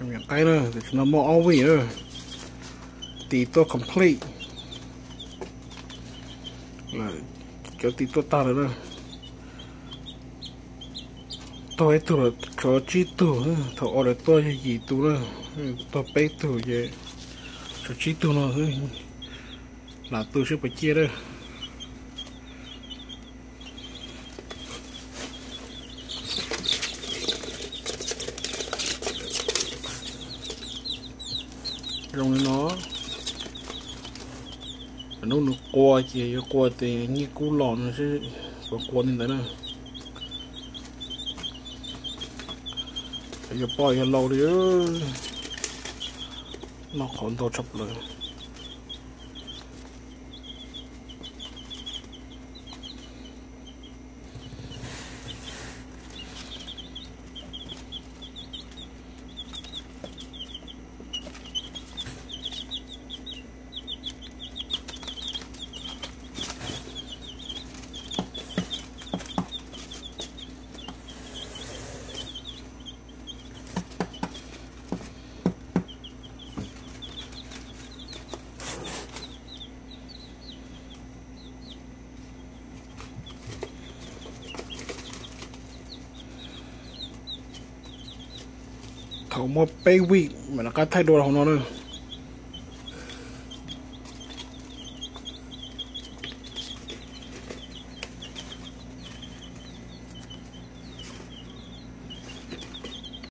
Qaib na, tam sim no muaj ob vij na, tis tuaj complete lawm, cov tis tuaj tag lawm na. Tuag ib tug lawm, tshuav tsib tug, thaum order tuaj yog yim tus na, tuag peb tug ces tshuav tsib tug no xwb. Lam tu seb puas ciaj na. Zoo li no, hnub nws qua ces yuav qua tes nyiaj kub los no seb puas qua li ntawd na. Yuav poj yuav lau li, noj qhauv ntau tshaj plaws. Thaum muaj peb vij mam rov qab thaij dua hauv no na.